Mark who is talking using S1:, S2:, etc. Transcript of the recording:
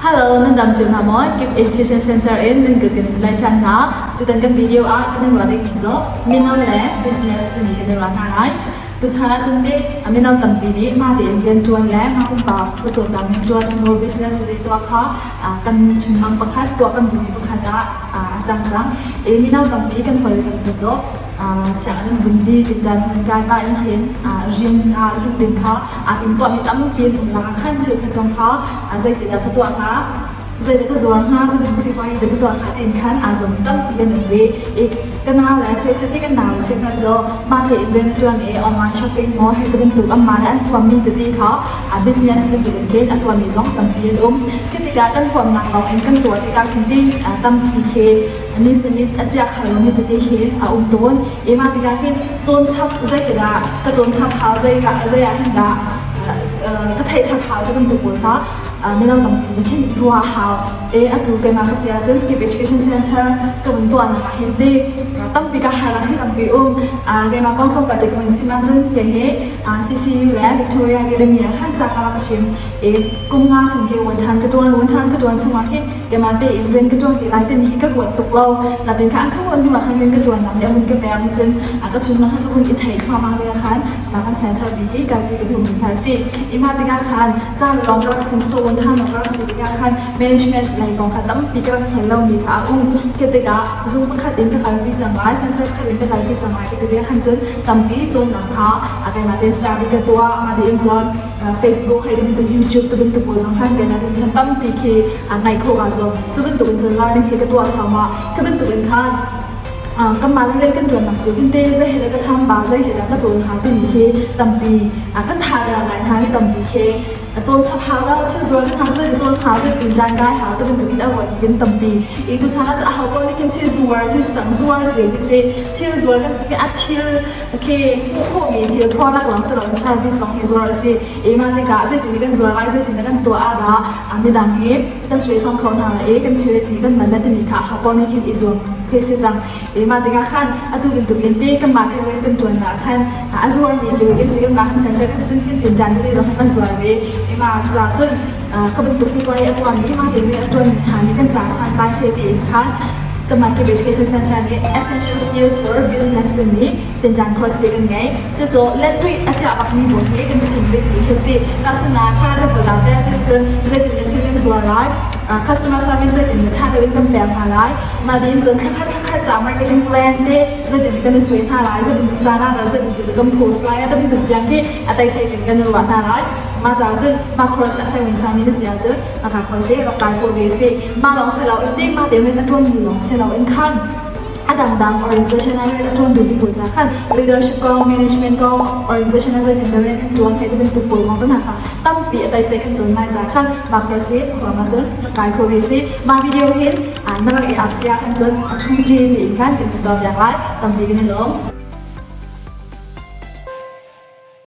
S1: Hello, nan dam cio hna maw? Kip Education Center in nan kut kan in tlai ṭhan hna. Tutan kan video ah kan in ruah dingmi cu mino le business timi kan i ruah hna lai. Tuchan ahcun teh mino tampi nih mah tein rianṭuan le mah pumpak pawcawmnak rianṭuan small business tete tuah kha kan chunmang pakhat tuah kan duhmi pakhat ah a cang cang. I mino tampi kan hawi tampi cu sianginn an vun dih tinṭan an kai pah in khin rian ah luh ding kha aa timtuahmi tampi an um lakah khan cheukhat zong kha zeitindah ka tuah hnga zeidah ka zuar hnga zeitin sipuazi dah ka tuah hnga tiin khan aa zuam tampi an um ve i ka nau le cheukhat nih kan nau le cheukhat cu mah tein rian a ṭuan i online shopping maw hei ti bantuk anmah nih an huammi tete kha business bantuk in khin a tuahmi zong tampi an um. Khi tikah kan huamnak lawng in kan tuah tikah khin ti tampi khi ni sin in a chia kho lomi tete khi a um tawn. I mah tikah hin cawn chap zeitikah ka cawn chap hau zei zei ah hin dah ka theih chap hau ti bantuk pawl kha mino tampi nih khin ruah a hau. E atu keimah ka si ahcun Kip Education Center ka vun tuahnak ah hin ti tampi ka harnak hi tampi um. Keimah kong tlawmpal te ka vun chim ahcun kei hi CCU le Victoria Academy ah khan ca ka rak chim. I kum nga chung hi wan ka ṭuan wan ka ṭuan chungah hin keimah tein rian ka ṭuan ti lai timi hi ka ruat tuk lo. Natin kha an ka ruat hnuah khan rian ka ṭuannak nih a vun ka pek cun a ka chungah khan ka hun i thei thluahmah ve khan mah kan center bi hi kalpi ka duhmi hna a si. I mah tikah khan ca lawng ka rak chim sawh wan ṭha lawng ka rak si tikah khan management lei kong kha tampi ka rak hngal lomi kha a um. Khi tikah zung pakhat in ka kalpi cang lai, center pakhat in ka kalpi cang lai ti ka bia khan cun tampi cawnnak kha keimah tein study ka tuah. Mah tiin cun Facebook hei bantuk YouTube te bantuk pawl zong khan keimah tein khan tampi khi ngaih khawh kaa zuam. Cu bantuk in cun learning hi ka tuah thluahmah. Khi bantuk in khan kanmah le rian kan ṭuannak cio hin te zei he dah ka chambau, zei he dah ka cawn hnga timi khi tampi kan tha ngai hna mi tampi khi cawn chap hau lo thil zuar hna seh cawn hna seh tin ṭan kai hau te bantuk in a ruat in tampi i tuchan ah aho paoh nih khin thil zuar hi sang zuar cio hi si thil zuar kan ti a thil khi hmuh khawhmi thil product lawng si loin service zong hi zuar a si i mah tikah zeitin kan zuar lai zeitin kan tuah ah dah midang hi kan suaisam kho hna lai i kan thil hi kan man timi kha aho paoh nih khin i zuam khi si cang i mah tikah khan atu bantuk in te kanmah te rian kan ṭuannak khan a zuarmi cu in si kanmah kan center kan sin kan tin ṭan tete zong kan zuar ve i mah ca cun ka bantuk sipuai a tuahmi mah te rian a ṭuanmi hna nih kan ca santlai seh tiin khan kanmah Kip Education Center nih Essential Skills for Business timi tinṭan course te kan ngei. Cucu lettuih a chiah bakmi pawl hi kan chim bikmi khi a si. Tahchunhnak ah kha capawl te kan si cun zeitin kan thil kan zuar lai, customer service zeitin dah ṭha deuh in kan pek hna lai, mah tiin cun thlakhat thlakhat ca marketing plan te zeitin kan i suai hna lai, zeitin caan ah dah zeitin kan post lai, a bantuk tiang khi a teisei in kan i ruah hna lai. Mah caah cun mah course a saimin sami na si ahcun mah course hi rak kai khawh ve a si. Mah lawng si loin teimah tein rian a ṭuanmi lawng si loin khan a dangdang organization ah rian a ṭuan duhmi pawl ca khan leadership kong, management kong, organization ah zeitin dah rian an ṭuan hei ti bantuk pawl kong te hna kha tampi a taisei kan cawn lai ca khan mah course hi khuam ahcun rak kai khawh ve a si. Mah video hin na rak i ap si ahkhan cun a ṭhu ṭi tiin khan kan tuah piak lai. Tampi kan i lawm.